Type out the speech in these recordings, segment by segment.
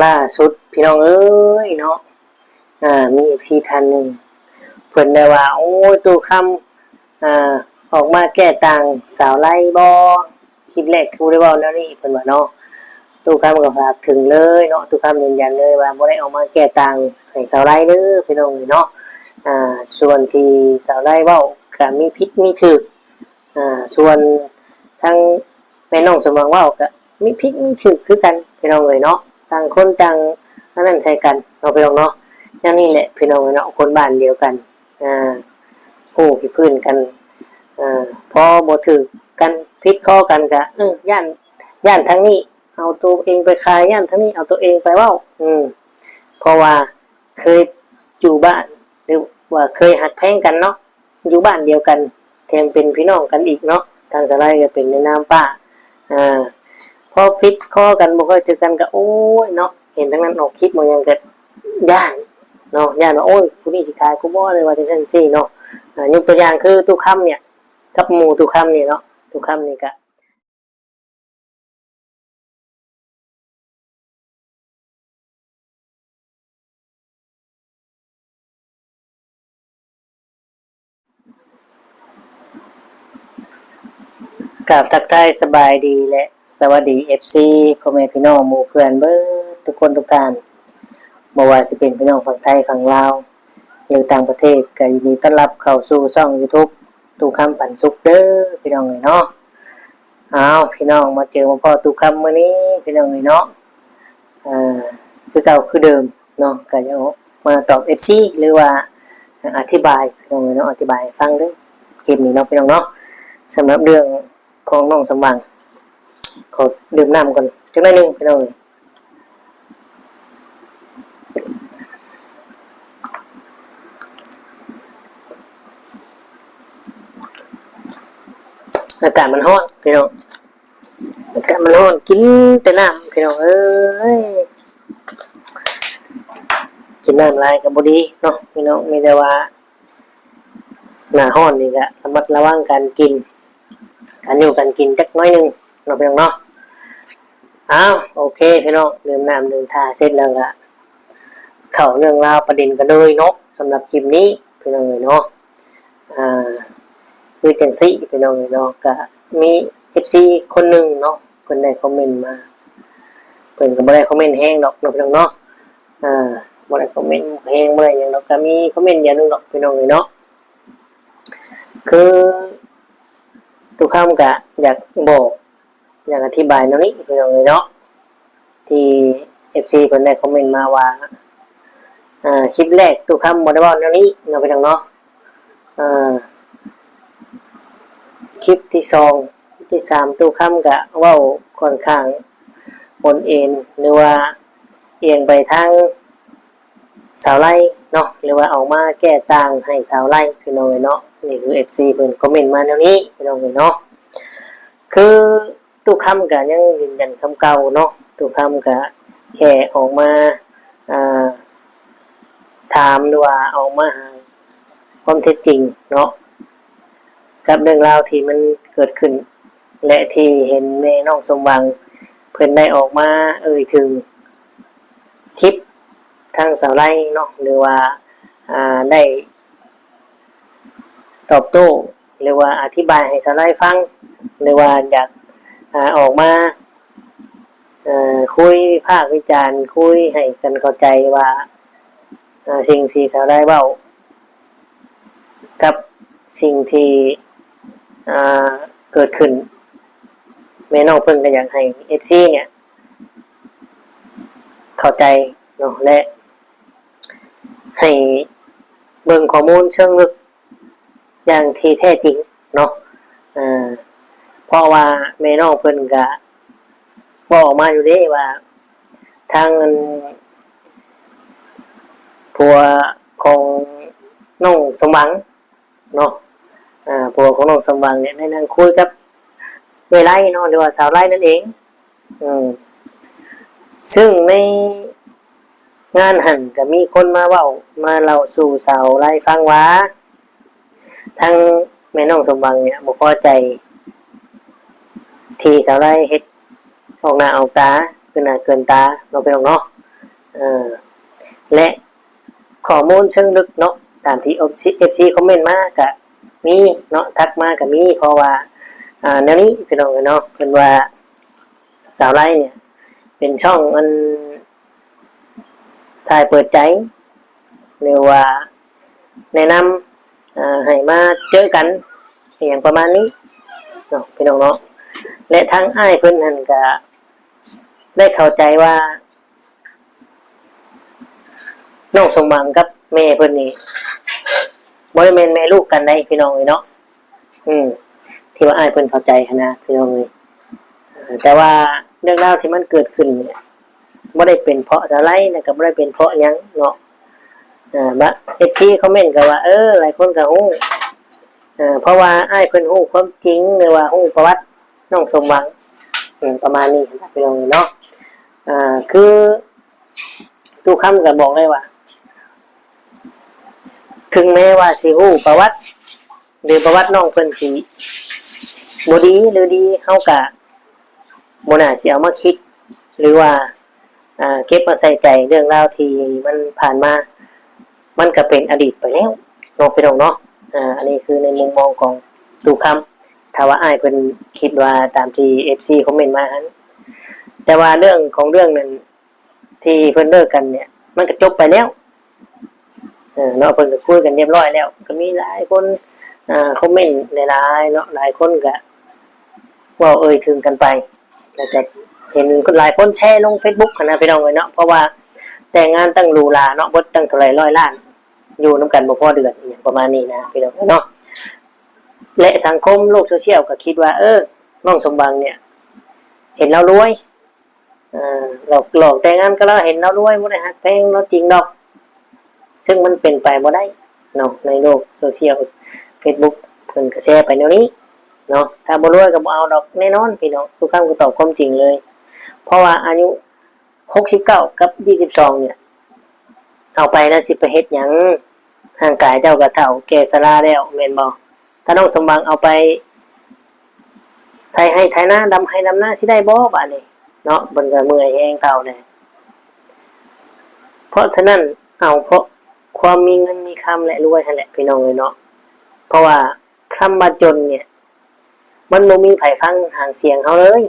ລ່າສຸດພີ່ນ້ອງເອີຍເນາະ ອ່າ ມີເອັຟຊີທ່ານໜຶ່ງ ເພິ່ນໄດ້ວ່າ ໂອ້ຍ ຕູ້ຄຳ ອ່າ ອອກມາແກ້ຕ່າງສາວໄລບໍ່? ຄລິບແລກຄືບໍ່ໄດ້ເວົ້າແນວນີ້ ເພິ່ນວ່າເນາະ. ຕູ້ຄຳກໍຝາກເຖິງເລີຍເນາະ ຕູ້ຄຳຢືນຢັນເລີຍວ່າບໍ່ໄດ້ອອກມາແກ້ຕ່າງໃຫ້ສາວໄລເດີພີ່ນ້ອງເອີຍເນາະ. ອ່າ ສ່ວນທີ່ສາວໄລເວົ້າກໍມີຜິດມີຖືກ ອ່າ ສ່ວນທາງແມ່ນ້ອງສົມຫວັງເວົ້າກໍມີຜິດມີຖືກຄືກັນພີ່ນ້ອງເອີຍເນາະ. ຕ່າງຄົນຕ່າງອັນນັ້ນໃສ່ກັນເນາະພີ່ນ້ອງເນາະ. ແນວນີ້ແຫຼະພີ່ນ້ອງເອີຍເນາະ ຄົນບ້ານດຽວກັນ ອ່າ ຮູ້ຂີ້ພື້ນກັນ ເອີ ພໍບໍ່ຖືກກັນ ຜິດຄໍກັນກະ ເອີ ຢ້ານ ຢ້ານທາງນີ້ເອົາໂຕເອງໄປຂາຍ ຢ້ານທາງນີ້ເອົາໂຕເອງໄປເວົ້າ ອືມ ເພາະວ່າເຄີຍຢູ່ບ້ານ ຫຼືວ່າເຄີຍຮັກແພງກັນເນາະ ຢູ່ບ້ານດຽວກັນ ແຖມເປັນພີ່ນ້ອງກັນອີກເນາະ. ທາງສາວໄລກໍເປັນໃນນາມປ້າ ອ່າ ພໍຜິດຄໍກັນ ບໍ່ຄ່ອຍຖືກກັນກໍ ໂອ້ຍເນາະ ເຫັນທາງນັ້ນອອກຄລິບ ອອກຫຍັງກໍຢ້ານເນາະ ຢ້ານວ່າ ໂອ້ຍ ຜູ້ນີ້ຊິຂາຍກູບໍ່ ຫຼືວ່າຈັ່ງຊັ້ນຊີ້ເນາະ. ອ່າ ຍົກຕົວຢ່າງຄືຕູ້ຄຳນີ້ ກັບໝູ່ຕູ້ຄຳນີ້ເນາະ ຕູ້ຄຳນີ້ກະ ກາບທັກທາຍສະບາຍດີ ແລະ ສະຫວັດດີ ເອັຟຊີ ພໍ່ແມ່ພີ່ນ້ອງໝູ່ເພື່ອນເບິດທຸກຄົນທຸກທ່ານ ບໍ່ວ່າຊິເປັນພີ່ນ້ອງຝັ່ງໄທ ຝັ່ງລາວ ຫຼືຕ່າງປະເທດ ກໍຍິນດີຕ້ອນຮັບເຂົ້າສູ່ຊ່ອງຢູທູບ ຕູ້ຄຳປັນສຸກເດີພີ່ນ້ອງເອີຍເນາະ. ອ້າວ ພີ່ນ້ອງ ມາເຈີມາພໍ້ຕູ້ຄຳມື້ນີ້ພີ່ນ້ອງເອີຍເນາະ ເອີ ຄືເກົ່າຄືເດີມເນາະ ກໍຢາກມາຕອບເອັຟຊີ ຫຼືວ່າອະທິບາຍພີ່ນ້ອງເອີຍເນາະ ອະທິບາຍໃຫ້ຟັງເດີ ຄລິບນີ້ເນາະພີ່ນ້ອງເນາະ. ສຳລັບເລື່ອງຂອງນ້ອງສົມຫວັງ ຂໍດື່ມນ້ຳກ່ອນຈັກໜ້ອຍໜຶ່ງພີ່ນ້ອງເອີຍ. ອາກາດມັນຮ້ອນພີ່ນ້ອງ ອາກາດມັນຮ້ອນ ກິນແຕ່ນ້ຳພີ່ນ້ອງເອີຍ ກິນນ້ຳຫຼາຍກໍບໍ່ດີເນາະພີ່ນ້ອງ. ມີແຕ່ວ່າ ໜ້າຮ້ອນນີ້ກະລະມັດລະວັງການກິນ ການຢູ່ການກິນຈັກໜ້ອຍໜຶ່ງເນາະພີ່ນ້ອງເນາະ. ອ້າວ ໂອເຄພີ່ນ້ອງ ດື່ມນ້ຳດື່ມທ່າເສັດແລ້ວກະ ເຂົ້າເລື່ອງລາວປະເດັນກັນເລີຍເນາະ ສຳລັບຄລິບນີ້ພີ່ນ້ອງເອີຍເນາະ. ອ່າ ຄືຈັ່ງຊີ້ພີ່ນ້ອງເອີຍເນາະ ກະມີເອັຟຊີຄົນໜຶ່ງເນາະ ເພິ່ນໄດ້ຄອມເມັນມາ ເພິ່ນກໍບໍ່ໄດ້ຄອມເມັນແຮງດອກເນາະພີ່ນ້ອງເນາະ ອ່າ ບໍ່ໄດ້ຄອມເມັນແຮງ ບໍ່ໄດ້ຫຍັງດອກ ກໍມີຄອມເມັນດຽວໜຶ່ງດອກພີ່ນ້ອງເອີຍເນາະ. ຄືຕູ້ຄຳກະຢາກບອກ ຢາກອະທິບາຍແນວນີ້ພີ່ນ້ອງເອີຍເນາະ ທີ່ເອັຟຊີເພິ່ນໄດ້ຄອມເມັນມາວ່າ ອ່າ ຄລິບແລກຕູ້ຄຳບໍ່ໄດ້ເວົ້າແນວນີ້ເນາະພີ່ນ້ອງເນາະ ອ່າ ຄລິບທີສອງ ຄລິບທີສາມ ຕູ້ຄຳກະເວົ້າຂ້ອນຂ້າງໂອນເອນ ຫຼືວ່າອຽງໄປທາງ ສາວໄລເນາະ ຫຼືວ່າອອກມາແກ້ຕ່າງໃຫ້ສາວໄລພີ່ນ້ອງເອີຍເນາະ. ນີ້ຄືເອັຟຊີເພິ່ນຄອມເມັນມາແນວນີ້ພີ່ນ້ອງເອີຍເນາະ. ຄືຕູ້ຄຳກະຍັງຢືນຢັນຄຳເກົ່າເນາະ ຕູ້ຄຳກະແຄ່ອອກມາ ອ່າ ຖາມ ຫຼືວ່າອອກມາຫາຄວາມເທັດຈິງເນາະ ກັບເລື່ອງລາວທີ່ມັນເກີດຂຶ້ນ ແລະ ທີ່ເຫັນແມ່ນ້ອງສົມຫວັງເພິ່ນໄດ້ອອກມາເອີ່ຍເຖິງ ທິບທາງສາວໄລເນາະ ຫຼືວ່າ ອ່າ ໄດ້ຕອບໂຕ້ ຫຼືວ່າອະທິບາຍໃຫ້ສາວໄລຟັງ ຫຼືວ່າຢາກ ອ່າ ອອກມາ ເອີ ຄຸຍວິພາກວິຈານ ຄຸຍໃຫ້ກັນເຂົ້າໃຈວ່າ ເອີ ສິ່ງທີ່ສາວໄລເວົ້າ ກັບສິ່ງທີ່ ອ່າ ເກີດຂຶ້ນ ແມ່ນ້ອງເພິ່ນກໍຢາກໃຫ້ເອັຟຊີເນຍ ເຂົ້າໃຈເນາະ ແລະ ໃຫ້ເບິ່ງຂໍ້ມູນເຊີງເລິກຢ່າງທີ່ແທ້ຈິງເນາະ ເພາະວ່າແມ່ນ້ອງເພິ່ນກະບອກອອກມາຢູ່ເດ້ວ່າ ທາງອັນ ຜົວຂອງນ້ອງສົມຫວັງ ເນາະ ອ່າ ຜົວຂອງນ້ອງສົມຫວັງເນຍ ໄດ້ນັ່ງຄຸຍກັບເອື້ອຍໄລເນາະ ຫຼືວ່າສາວໄລນັ້ນເອງ ເຊິ່ງໃນງານຫັ້ນກໍມີຄົນມາເວົ້າ ມາເລົ່າສູ່ສາວໄລຟັງວ່າ ທາງແມ່ນ້ອງສົມຫວັງເນຍບໍ່ພໍໃຈ ທີ່ສາວໄລເຮັດອອກໜ້າອອກຕາ ເກີນໜ້າເກີນຕາເນາະ ພີ່ນ້ອງເນາະ. ເອີ ແລະ ຂໍ້ມູນເຊີງເລິກເນາະ ຕາມທີ່ເອັຟຊີ ເອັຟຊີຄອມເມັນມາກະມີເນາະ ທັກມາກະມີ ເພາະວ່າ ອ່າ ແນວນີ້ພີ່ນ້ອງເອີຍເນາະ ເພິ່ນວ່າສາວໄລເນຍເປັນຊ່ອງອັນ ຖ່າຍເປີດໃຈ ຫຼືວ່າແນະນຳ ອ່າ ໃຫ້ມາເຈີກັນ ອີ່ຫຍັງປະມານນີ້ເນາະ ພີ່ນ້ອງເນາະ ແລະ ທາງອ້າຍເພິ່ນຫັ້ນກະໄດ້ເຂົ້າໃຈວ່າ ນ້ອງສົມຫວັງກັບແມ່ເພິ່ນນີ້ ບໍ່ໄດ້ແມ່ນແມ່ລູກກັນໃດ໋ ພີ່ນ້ອງເອີຍເນາະ ອືມ ທີ່ວ່າອ້າຍເພິ່ນເຂົ້າໃຈຫັ້ນນະ ພີ່ນ້ອງເອີຍ ເອີ ແຕ່ວ່າເລື່ອງລາວທີ່ມັນເກີດຂຶ້ນນີ້ ບໍ່ໄດ້ເປັນເພາະສາວໄລ ແລ້ວກໍບໍ່ໄດ້ເປັນເພາະຫຍັງເນາະ ເອີ ບາງເອັຟຊີຄອມເມັນກໍວ່າ ເອີ ຫຼາຍຄົນກໍຮູ້ ເອີ ເພາະວ່າອ້າຍເພິ່ນຮູ້ຄວາມຈິງ ຫຼືວ່າຮູ້ປະຫວັດນ້ອງສົມຫວັງ ເອີ ປະມານນີ້ນະ ພີ່ນ້ອງເນາະ ເອີ ຄື ຕູ້ຄຳກໍບອກເລີຍວ່າ ເຖິງແມ້ວ່າຊິຮູ້ປະຫວັດ ຫຼືປະຫວັດນ້ອງເພິ່ນຊິບໍ່ດີ ຫຼືດີ ເຮົາກະບໍ່ໜ້າຊິເອົາມາຄິດ ຫຼືວ່າ ອ່າ ເກັບມາໃສ່ໃຈ ເລື່ອງລາວທີ່ມັນຜ່ານມາ ມັນກະເປັນອະດີດໄປແລ້ວເນາະ ພີ່ນ້ອງເນາະ ອ່າ ອັນນີ້ຄືໃນມຸມມອງຂອງຕູ້ຄຳ ຖ້າວ່າອ້າຍເພິ່ນຄິດວ່າຕາມທີ່ເອັຟຊີຄອມເມັນມາຫັ້ນ ແຕ່ວ່າເລື່ອງຂອງເລື່ອງນັ້ນ ທີ່ເພິ່ນເລີກກັນເນຍ ມັນກໍຈົບໄປແລ້ວ ເອີ ເນາະ ເພິ່ນກໍຄຸຍກັນຮຽບຮ້ອຍແລ້ວ ກໍມີຫຼາຍຄົນ ອ່າ ຄອມເມັນຫຼາຍໆເນາະ ຫຼາຍຄົນກໍເວົ້າເອີ່ຍເຖິງກັນໄປ ແລ້ວກໍເຫັນຫຼາຍຄົນແຊລົງເຟສບຸກຫັ້ນນະ ພີ່ນ້ອງເອີຍເນາະ ເພາະວ່າແຕ່ງງານຕັ້ງຫຼູຫຼາເນາະ ເບິດຕັ້ງເທົ່າໃດຮ້ອຍລ້ານ ຢູ່ນຳກັນບໍ່ພໍເດືອນ ອີ່ຫຍັງປະມານນີ້ນະ ພີ່ນ້ອງເອີຍເນາະ ແລະ ສັງຄົມໂລກໂຊຊຽວກໍຄິດວ່າ ເອີ ນ້ອງສົມຫວັງເນຍ ເຫັນລາວລວຍ ເອີ ຫຼອກ ຫຼອກແຕ່ງງານກັບລາວ ເຫັນລາວລວຍ ບໍ່ໄດ້ຮັກແພງລາວຈິງດອກ ເຊິ່ງມັນເປັນໄປບໍ່ໄດ້ເນາະ ໃນໂລກໂຊຊຽວເຟສບຸກ ເພິ່ນກໍແຊໄປແນວນີ້ເນາະ ຖ້າບໍ່ລວຍກໍບໍ່ເອົາດອກແນ່ນອນ ພີ່ນ້ອງ ຕູ້ຄຳກໍຕອບຄວາມຈິງເລີຍ ເພາະວ່າອາຍຸຫົກສິບເກົ້າກັບຊາວສອງເນຍ ເອົາໄປແລ້ວຊິໄປເຮັດຫຍັງ? ຮ່າງກາຍເຈົ້າກໍເຖົ້າແກ່ຊະລາແລ້ວແມ່ນບໍ່? ຖ້ານ້ອງສົມຫວັງເອົາໄປໄຖໄຮ່ໄຖນາ ດຳໄຮ່ດຳນາ ຊິໄດ້ບໍ່ບາດນີ້ເນາະ? ເພິ່ນກໍເມື່ອຍແຮງເຖົ້າແລ້ວ. ເພາະສະນັ້ນ ເອົາເພາະຄວາມມີເງິນມີຄຳ ແລະ ລວຍຫັ້ນແຫຼະ ພີ່ນ້ອງເອີຍເນາະ. ເພາະວ່າຄຳວ່າຈົນເນຍ ມັນບໍ່ມີໃຜຟັງຫາງສຽງເຮົາເລີຍ.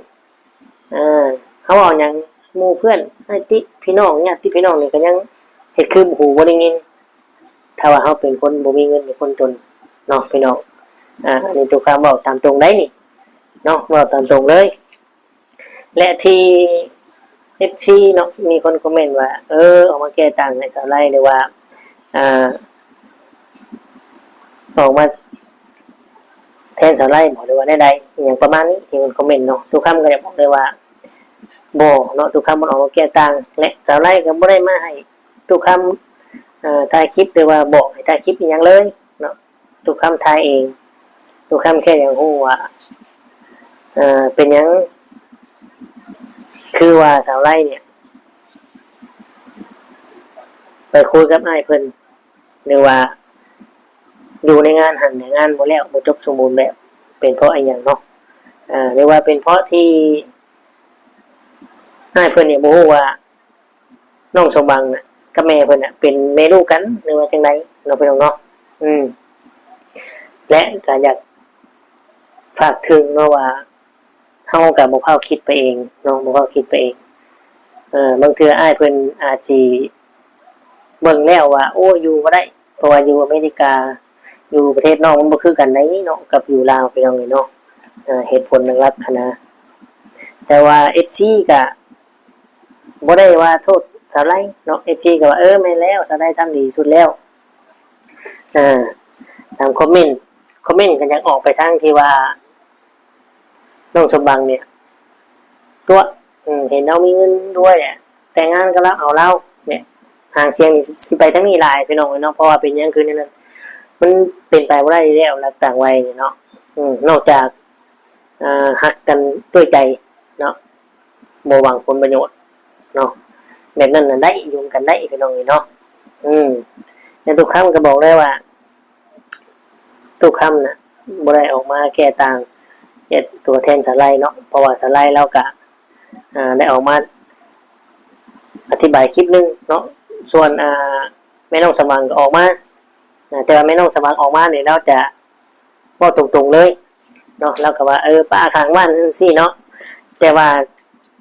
ເອີ ເຮົາເວົ້າຫຍັງ ໝູ່ເພື່ອນ ຍາດຕິພີ່ນ້ອງ ຍາດຕິພີ່ນ້ອງນີ້ກໍຍັງເຮັດຄືຫູບໍ່ໄດ້ຍິນ ຖ້າວ່າເຮົາເປັນຄົນບໍ່ມີເງິນ ເປັນຄົນຈົນເນາະ ພີ່ນ້ອງ. ອາ ອັນນີ້ຕຸຄາມເວົ້າຕາມຕົງໄດ໋ນີ້ເນາະ ເວົ້າຕາມຕົງເລີຍ. ແລະ ທີ່ ເອັຟຊີ ເນາະ ມີຄົນຄອມເມັນວ່າ ເອີ ອອກມາແກ້ຕ່າງໃຫ້ສາວໄລ ຫຼືວ່າ ອ່າ ອອກມາແທນສາວໄລບໍ ຫຼືວ່າແນວໃດ ອີ່ຫຍັງປະມານນີ້ ທີ່ເພິ່ນຄອມເມັນເນາະ. ຕຸຄຳກໍຢາກບອກເລີຍວ່າ ບໍ່ເນາະ ຕຸຄຳບໍ່ໄດ້ອອກມາແກ້ຕ່າງ ແລະ ສາວໄລກໍບໍ່ໄດ້ມາໃຫ້ຕຸຄຳ ເອີ ຖ່າຍຄລິບ ຫຼືວ່າບອກໃຫ້ຖ່າຍຄລິບອີ່ຫຍັງເລີຍເນາະ. ຕຸຄຳຖ່າຍເອງ ຕຸຄຳແຄ່ຢາກຮູ້ວ່າ ເອີ ເປັນຫຍັງຄືວ່າສາວໄລເນຍ ໄປຄຸຍກັບອ້າຍເພິ່ນ ຫຼືວ່າຢູ່ໃນງານຫັ້ນແຕ່ງານບໍ່ແລ້ວ ບໍ່ຈົບສົມບູນແບບ ເປັນເພາະອີ່ຫຍັງເນາະ? ເອີ ຫຼືວ່າເປັນເພາະທີ່ອ້າຍເພິ່ນນີ້ບໍ່ຮູ້ວ່າ ນ້ອງສົມຫວັງນະ ກັບແມ່ເພິ່ນນະ ເປັນແມ່ລູກກັນ ຫຼືວ່າຈັ່ງໃດເນາະ ພີ່ນ້ອງເນາະ. ອືມ ແລະ ກໍຢາກຝາກເຖິງເນາະວ່າ ເຮົາກໍບໍ່ພ້າວຄິດໄປເອງເນາະ ບໍ່ພ້າວຄິດໄປເອງ. ເອີ ບາງເທື່ອອ້າຍເພິ່ນອາດຊິເບິ່ງແລ້ວວ່າ ໂອ້ ຢູ່ບໍ່ໄດ້ ເພາະວ່າຢູ່ອາເມລິກາ ຢູ່ປະເທດນອກມັນບໍ່ຄືກັນໃດເນາະ ກັບຢູ່ລາວ ພີ່ນ້ອງເອີຍເນາະ. ເອີ ເຫດຜົນຫຼັກໆຫັ້ນນະ ແຕ່ວ່າ ເອັຟຊີ ກໍ ບໍ່ໄດ້ວ່າໂທດສາວໄລເນາະ ເອັຟຊີ ກໍວ່າ ເອີ ແມ່ນແລ້ວ ສາວໄລທຳດີສຸດແລ້ວ. ເອີ ຕາມຄອມເມັນ ຄອມເມັນກໍຍັງອອກໄປທາງທີ່ວ່າ ນ້ອງສົມຫວັງເນຍຕົວະ ເຫັນລາວມີເງິນດ້ວຍແຫຼະ ແຕ່ງງານກັບລາວ ເອົາລາວເນຍ ຫາງສຽງນີ້ຊິໄປທາງນີ້ຫຼາຍ ພີ່ນ້ອງເອີຍເນາະ. ເພາະວ່າເປັນຫຍັງຄືແນວນັ້ນ ມັນເປັນໄປບໍ່ໄດ້ຢູ່ແລ້ວ ລັກຕ່າງໄວນີ້ເນາະ ນອກຈາກ ອ່າ ຮັກກັນດ້ວຍໃຈເນາະ ບໍ່ຫວັງຜົນປະໂຫຍດເນາະ ແບບນັ້ນນະໄດ້ ຢູ່ນຳກັນໄດ້ ພີ່ນ້ອງເອີຍເນາະ. ອືມ ແຕ່ຕຸຄຳກໍບອກເລີຍວ່າ ຕຸຄຳນະ ບໍ່ໄດ້ອອກມາແກ້ຕ່າງ ເຮັດຕົວແທນສາວໄລເນາະ ເພາະວ່າສາວໄລລາວກະ ອ່າ ໄດ້ອອກມາ ອະທິບາຍຄລິບໜຶ່ງເນາະ. ສ່ວນ ອ່າ ແມ່ນ້ອງສຳຫວັງກໍອອກມາ ນະ ແຕ່ວ່າແມ່ນ້ອງສຳຫວັງອອກມານີ້ ລາວຈະເວົ້າຕົງໆເລີຍເນາະ, ລາວກໍວ່າ ເອີ ປ້າຂ້າງບ້ານຈັ່ງຊີ້ເນາະ. ແຕ່ວ່າ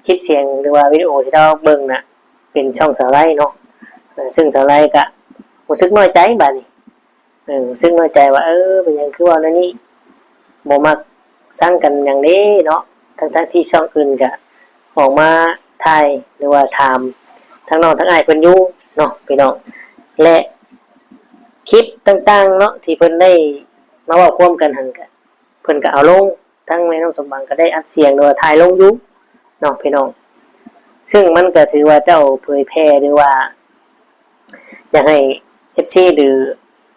ຄລິບສຽງ ຫຼືວ່າວິດີໂອທີ່ລາວເບິ່ງນະ ເປັນຊ່ອງສາວໄລເນາະ, ເອີ ເຊິ່ງສາວໄລກໍຮູ້ສຶກນ້ອຍໃຈບາດນີ້ ເອີ ຮູ້ສຶກນ້ອຍໃຈວ່າ ເອີ ເປັນຫຍັງຄືເວົ້າແນວນີ້ ບໍ່ມັກຊັງກັນຫຍັງເດ້ເນາະ, ທັງໆທີ່ຊ່ອງອື່ນກະອອກມາຖ່າຍ ຫຼືວ່າຖາມທັງນ້ອງທັງອ້າຍເພິ່ນຢູ່ເນາະພີ່ນ້ອງ. ແລະ ຄລິບຕ່າງໆເນາະ ທີ່ເພິ່ນໄດ້ມາເວົ້າຄວາມກັນຫັ້ນກະ ເພິ່ນກະເອົາລົງ, ທັງແມ່ນ້ອງສົມຫວັງກະໄດ້ອັດສຽງ ຫຼືວ່າຖ່າຍລົງຢູ່ເນາະພີ່ນ້ອງ. ເຊິ່ງມັນກະຖືວ່າເຈົ້າເຜີຍແຜ່ ຫຼືວ່າ ຢາກໃຫ້ເອັຟຊີ ຫຼື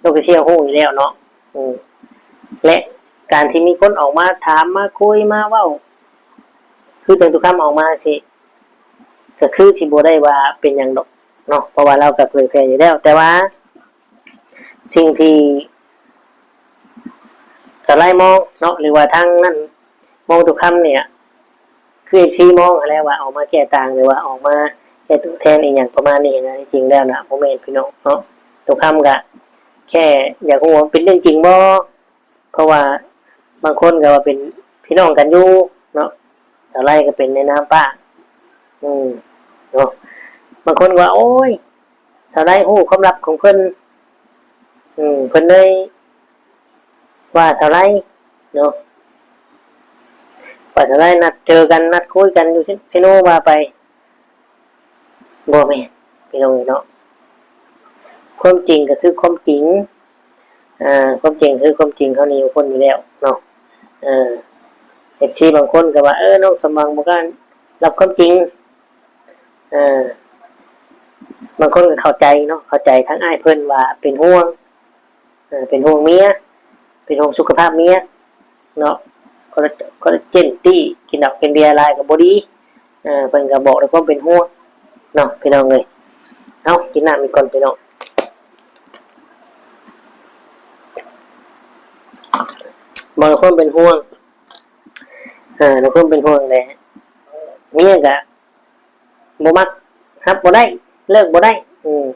ລູກເອັຟຊີຮູ້ຢູ່ແລ້ວເນາະ. ອືມ ແລະ ການທີ່ມີຄົນອອກມາຖາມ ມາຄຸຍ ມາເວົ້າ ຄືຈັ່ງຕຸຄຳອອກມາຊີ້ ກໍຄືຊິບໍ່ໄດ້ວ່າເປັນຫຍັງດອກເນາະ, ເພາະວ່າລາວກໍເຜີຍແຜ່ຢູ່ແລ້ວ. ແຕ່ວ່າສິ່ງທີ່ສາວໄລມອງເນາະ ຫຼືວ່າທາງນັ້ນມອງຕຸຄຳນີ້ ຄືເອັຟຊີມອງຫັ້ນແຫຼະ ວ່າອອກມາແກ້ຕ່າງ ຫຼືວ່າອອກມາແກ້ຕົວແທນອີ່ຫຍັງປະມານນີ້ນະ. ທີ່ຈິງແລ້ວນະ ບໍ່ແມ່ນພີ່ນ້ອງເນາະ, ຕຸຄຳກະແຄ່ຢາກຮູ້ວ່າມັນເປັນເລື່ອງຈິງບໍ່, ເພາະວ່າບາງຄົນກໍວ່າເປັນພີ່ນ້ອງກັນຢູ່ເນາະ, ສາວໄລກໍເປັນໃນນາມປ້າ ອືມ ເນາະ. ບາງຄົນກໍວ່າ ໂອ້ຍ ສາວໄລຮູ້ຄວາມລັບຂອງເພິ່ນ ອືມ ເພິ່ນເລີຍວ່າສາວໄລເນາະ, ວ່າສາວໄລນັດເຈີກັນ ນັດຄຸຍກັນຢູ່ເຊໂນວ່າໄປ. ບໍ່ແມ່ນພີ່ນ້ອງເອີຍເນາະ, ຄວາມຈິງກໍຄືຄວາມຈິງ ອ່າ ຄວາມຈິງຄືຄວາມຈິງ, ເຮົາໜີບໍ່ພົ້ນຢູ່ແລ້ວເນາະ. ເອີ ເອັຟຊີບາງຄົນກໍວ່າ ເອີ ນ້ອງສົມຫວັງບໍ່ກ້າຮັບຄວາມຈິງ. ເອີ ບາງຄົນກໍເຂົ້າໃຈເນາະ, ເຂົ້າໃຈທາງອ້າຍເພິ່ນວ່າເປັນຫ່ວງ ເອີ ເປັນຫ່ວງເມຍ ເປັນຫ່ວງສຸຂະພາບເມຍເນາະ, ຄອລລາ ຄອລລາເຈນຕີ້ ກິນເຫຼົ້າກິນເບຍຫຼາຍກໍບໍ່ດີ. ເອີ ເພິ່ນກໍບອກດ້ວຍຄວາມເປັນຫ່ວງເນາະ ພີ່ນ້ອງເອີຍ. ເອົາ ກິນນ້ຳອີກກ່ອນພີ່ນ້ອງ, ບອກດ້ວຍຄວາມເປັນຫ່ວງ ເອີ ດ້ວຍຄວາມເປັນຫ່ວງແຫຼະ, ເມຍກໍບໍ່ມັກ ຮັບບໍ່ໄດ້ ເລີກບໍ່ໄດ້ ອືມ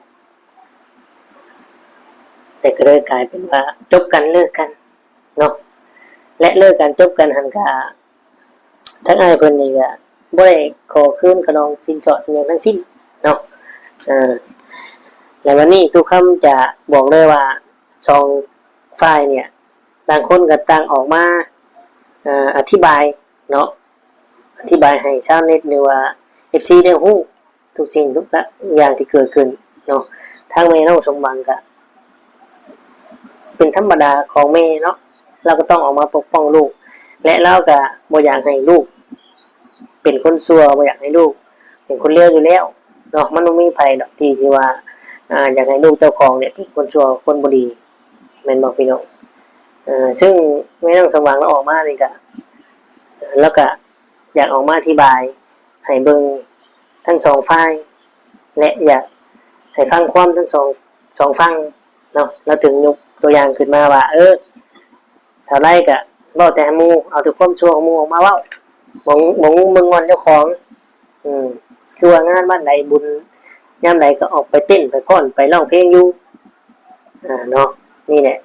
ແຕ່ກໍເລີຍກາຍເປັນວ່າຈົບກັນ ເລີກກັນເນາະ. ແລະ ເລີກກັນຈົບກັນຫັ້ນກະ ທາງອ້າຍເພິ່ນນີ້ກະບໍ່ໄດ້ຂໍຄືນຂະໜອງສິນສອດອີ່ຫຍັງທັງສິ້ນເນາະ. ເອີ ແລະ ວັນນີ້ຕຸຄຳຈະບອກເລີຍວ່າ ສອງຝ່າຍເນີ້ຍ ຕ່າງຄົນກໍຕ່າງອອກມາ ເອີ ອະທິບາຍເນາະ, ອະທິບາຍໃຫ້ຊາວເນັດ ຫຼືວ່າເອັຟຊີໄດ້ຮູ້ ທຸກສິ່ງທຸກຢ່າງທີ່ເກີດຂຶ້ນເນາະ. ທາງແມ່ນ້ອງສົມຫວັງກະເປັນທຳມະດາຂອງແມ່ເນາະ, ລາວກໍຕ້ອງອອກມາປົກປ້ອງລູກ ແລະ ລາວກະບໍ່ຢາກໃຫ້ລູກເປັນຄົນຊົ່ວ, ບໍ່ຢາກໃຫ້ລູກເປັນຄົນເລວຢູ່ແລ້ວເນາະ. ມັນບໍ່ມີໃຜດອກທີ່ຊິວ່າ ອາ ຢາກໃຫ້ລູກເຈົ້າຂອງເນຍເປັນຄົນຊົ່ວ ຄົນບໍ່ດີ ແມ່ນບໍ່ພີ່ນ້ອງ? ເອີ ເຊິ່ງແມ່ນ້ອງສົມຫວັງລາວອອກມານີ້ກະ ລາວກະຢາກອອກມາອະທິບາຍໃຫ້ເບິ່ງທັງສອງຝ່າຍ ແລະ ຢາກໃຫ້ຟັງຄວາມທັງສອງ ສອງຝັ່ງເນາະ. ລາວຈຶ່ງຍົກຕົວຢ່າງຂຶ້ນມາວ່າ ເອີ ສາວໄລກະເວົ້າແຕ່ໃຫ້ໝູ່ ເອົາແຕ່ຄວາມຊົ່ວຂອງໝູ່ອອກມາເວົ້າ, ບໍ່ ບໍ່ງຸມເບິ່ງງ່ອນເຈົ້າຂອງ. ອືມ ຄືວ່າງານວັດໃດບຸນຍາມໃດກໍອອກໄປເຕັ້ນໄປຟ້ອນໄປຮ້ອງເພງຢູ່ ອາ ເນາະ. ນີ້ແຫຼະ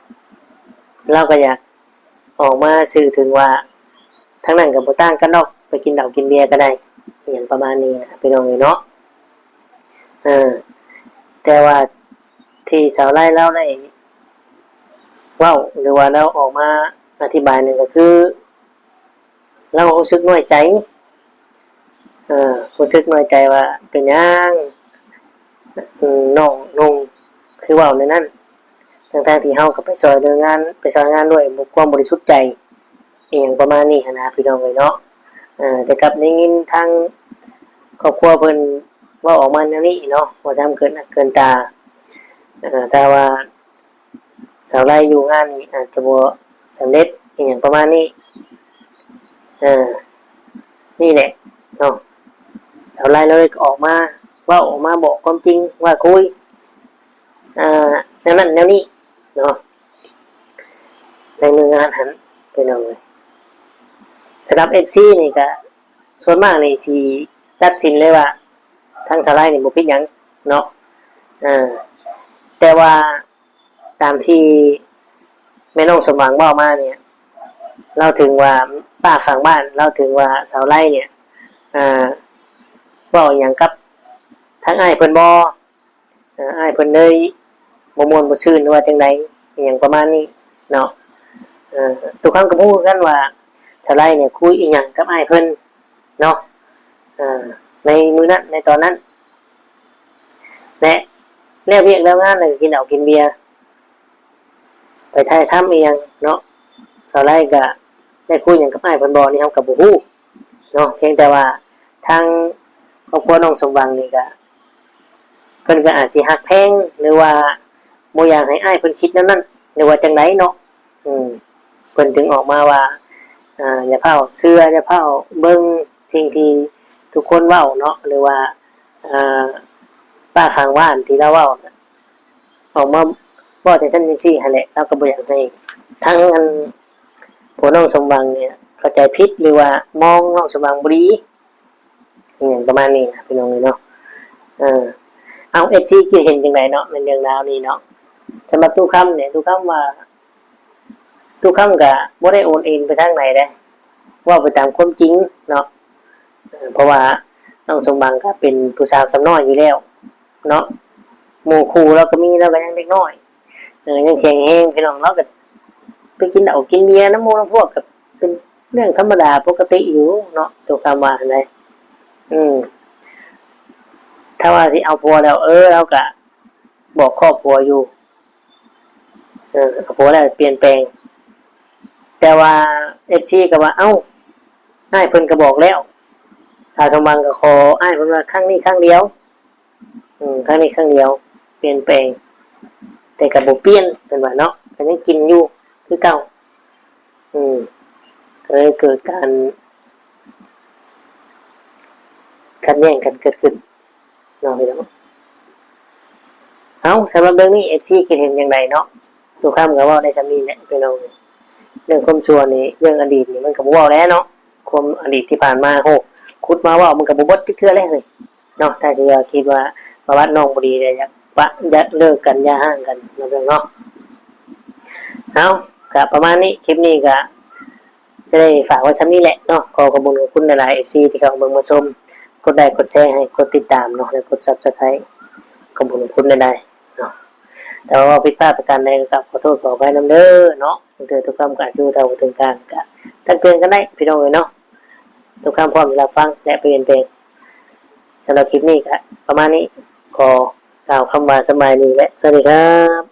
ລາວກໍຢາກອອກມາສື່ເຖິງວ່າ ທາງນັ້ນກໍບໍ່ຕ່າງກັນດອກ ໄປກິນເຫຼົ້າກິນເບຍກໍໄດ້ ອີ່ຫຍັງປະມານນີ້ນະ ພີ່ນ້ອງເອີຍເນາະ. ເອີ ແຕ່ວ່າທີ່ສາວໄລລາວໄດ້ເວົ້າ ຫຼືວ່າລາວອອກມາອະທິບາຍນັ້ນກໍຄື ລາວຮູ້ສຶກນ້ອຍໃຈ ເອີ ຮູ້ສຶກນ້ອຍໃຈວ່າເປັນຫຍັງ ອືມ ນ້ອງນຸ່ງຄືເວົ້າແນວນັ້ນ ທັງໆທີ່ເຮົາກໍໄປຊ່ອຍດ້ວຍງານ ໄປຊ່ອຍງານດ້ວຍຄວາມບໍລິສຸດໃຈ ອີ່ຫຍັງປະມານນີ້ຫັ້ນນະ ພີ່ນ້ອງເອີຍເນາະ. ເອີ ແຕ່ກັບໄດ້ຍິນທາງຄອບຄົວເພິ່ນເວົ້າອອກມາແນວນີ້ເນາະ ວ່າທຳເກີນໜ້າເກີນຕາ ເອີ ຖ້າວ່າ ສາວໄລຢູ່ງານນີ້ອາດຈະບໍ່ສຳເລັດອີ່ຫຍັງປະມານນີ້ ເອີ ນີ້ແຫຼະເນາະ. ສາວໄລລາວເລີຍກໍອອກມາເວົ້າ ອອກມາບອກຄວາມຈິງວ່າ ຄຸຍ ອ່າ ແນວນັ້ນແນວນີ້ເນາະ ໃນມື້ງານຫັ້ນ ພີ່ນ້ອງເອີຍ. ສຳລັບເອັຟຊີນີ້ກະ ສ່ວນມາກນີ້ຊິຕັດສິນເລີຍວ່າ ທາງສາວໄລນີ້ບໍ່ຜິດຫຍັງເນາະ. ເອີ ແຕ່ວ່າຕາມທີ່ແມ່ນ້ອງສົມຫວັງເວົ້າມານີ້ ລາວເຖິງວ່າປ້າຂ້າງບ້ານ ລາວເຖິງວ່າສາວໄລນີ້ ອ່າ ເວົ້າອີ່ຫຍັງກັບທາງອ້າຍເພິ່ນບໍ່? ເອີ ອ້າຍເພິ່ນເລີຍບໍ່ມ່ວນບໍ່ຊື່ນ ຫຼືວ່າຈັ່ງໃດ ອີ່ຫຍັງປະມານນີ້ເນາະ. ເອີ ຕຸຄຳກໍບໍ່ຮູ້ຄືກັນວ່າສາວໄລນີ້ຄຸຍອີ່ຫຍັງກັບອ້າຍເພິ່ນເນາະ ເອີ ໃນມື້ນັ້ນ ໃນຕອນນັ້ນ ແລະ ແລ້ວວຽກແລ້ວງານ ແລ້ວກໍກິນເຫຼົ້າກິນເບຍ ໄປຖ່າຍທຳອີ່ຫຍັງເນາະ ສາວໄລກໍໄດ້ຄຸຍຫຍັງກັບອ້າຍເພິ່ນບໍ່ນີ້ ເຮົາກໍບໍ່ຮູ້ເນາະ. ພຽງແຕ່ວ່າທາງຄອບຄົວນ້ອງສົມຫວັງນີ້ກໍ ເພິ່ນກໍອາດຊິຮັກແພງ ຫຼືວ່າບໍ່ຢາກໃຫ້ອ້າຍເພິ່ນຄິດແນວນັ້ນ ຫຼືວ່າຈັ່ງໃດເນາະ. ອືມ ເພິ່ນຈຶ່ງອອກມາວ່າ ອ່າ ຢ່າຟ້າວເຊື່ອ ຢ່າຟ້າວເບິ່ງສິ່ງທີ່ທຸກຄົນເວົ້າເນາະ ຫຼືວ່າ ອ່າ ປ້າຂ້າງບ້ານທີ່ລາວເວົ້ານະ ອອກມາເວົ້າຈັ່ງຊັ້ນຈັ່ງຊີ້ຫັ້ນແຫຼະ. ລາວກໍບໍ່ຢາກໃຫ້ທາງອັນ ຜົວນ້ອງສົມຫວັງນີ້ເຂົ້າໃຈຜິດ ຫຼືວ່າມອງນ້ອງສົມຫວັງບໍ່ດີ ອີ່ຫຍັງປະມານນີ້ນະ ພີ່ນ້ອງເອີຍເນາະ. ເອີ ເອົາ ເອັຟຊີ ຄິດເຫັນຈັ່ງໃດເນາະ ໃນເລື່ອງລາວນີ້ເນາະ? ສຳລັບຕຸຄຳນີ້ ຕຸຄຳວ່າ ຕຸຄຳກໍບໍ່ໄດ້ໂອນເອນໄປທາງໃດເດ້ ເວົ້າໄປຕາມຄວາມຈິງເນາະ. ເອີ ເພາະວ່ານ້ອງສົມຫວັງກໍເປັນຜູ້ສາວສ່ຳນ້ອຍຢູ່ແລ້ວເນາະ ໝູ່ຄູ່ລາວກໍມີ ລາວກໍຍັງເດັກນ້ອຍ ເອີ ຍັງແຂງແຮງ ພີ່ນ້ອງ. ລາວກໍໄປກິນເຫຼົ້າກິນເບຍນຳໝູ່ນຳພວກ ກໍເປັນເລື່ອງທຳມະດາປົກກະຕິຢູ່ເນາະ ໂຕຄຳວ່າຫັ້ນໃດ. ອືມ ຖ້າວ່າຊິເອົາຜົວແລ້ວ ເອີ ລາວກໍບອກຄອບຄົວຢູ່ ເອີ ເອົາຜົວແລ້ວປ່ຽນແປງ. ແຕ່ວ່າ ເອັຟຊີ ກໍວ່າ ເອົ້າ ອ້າຍເພິ່ນກໍບອກແລ້ວ ຖ້າສົມຫວັງກໍຂໍອ້າຍເພິ່ນວ່າຄັ້ງນີ້ຄັ້ງດຽວ ອືມ ຄັ້ງນີ້ຄັ້ງດຽວ ປ່ຽນແປງ ແຕ່ກໍບໍ່ປ່ຽນ ເພິ່ນວ່າເນາະ ກໍຍັງກິນຢູ່ຄືເກົ່າ. ອືມ ກໍເລີຍເກີດການຂັດແຍ່ງກັນເກີດຂຶ້ນເນາະ ພີ່ນ້ອງ. ເອົ້າ ສຳລັບເລື່ອງນີ້ ເອັຟຊີ ຄິດເຫັນຈັ່ງໃດເນາະ? ຕຸຄຳກໍເວົ້າໄດ້ສ່ຳນີ້ແຫຼະ ພີ່ນ້ອງ. ເລື່ອງຄວາມຊົ່ວນີ້ ເລື່ອງອະດີດນີ້ ມັນກໍບໍ່ເວົ້າແລ້ວເນາະ ຄວາມອະດີດທີ່ຜ່ານມາ ໂຫ ຂຸດມາເວົ້າ ມັນກໍບໍ່ເບິດຈັກເທື່ອແລ້ວເຮີ້ຍເນາະ. ຖ້າຊິວ່າຄິດວ່າປະຫວັດນ້ອງບໍ່ດີ ກໍຢາກປະ ຢາກເລີກກັນ ຢ່າຮ້າງກັນເນາະ ພີ່ນ້ອງເນາະ. ເອົ້າ ກໍປະມານນີ້ ຄລິບນີ້ກໍຈະໄດ້ຝາກໄວ້ສ່ຳນີ້ແຫຼະເນາະ. ຂໍຂອບຄຸນຂອບຄຸນຫຼາຍໆ ເອັຟຊີ ທີ່ເຂົ້າມາເບິ່ງມາຊົມ ກົດໄລ ກົດແຊ ໃຫ້ ກົດຕິດຕາມເນາະ ແລະ ກົດ Subscribe ຂອບຄຸນຂອບຄຸນຫຼາຍໆເນາະ. ແຕ່ວ່າຜິດພາດປະການໃດກໍຂໍໂທດຂໍອະໄພນຳເດີເນາະ. ບາງເທື່ອຕຸຄຳກໍອາດຊິຮູ້ເທົ່າບໍ່ເຖິງການ ກໍຕັກເຕືອນກັນໄດ້ ພີ່ນ້ອງເອີຍເນາະ. ຕຸຄຳພ້ອມທີ່ຮັບຟັງ ແລະ ປ່ຽນແປງ. ສຳລັບຄລິບນີ້ກໍປະມານນີ້ ຂໍກ່າວຄຳວ່າສະບາຍດີ ແລະ ສະຫວັດດີຄັບ.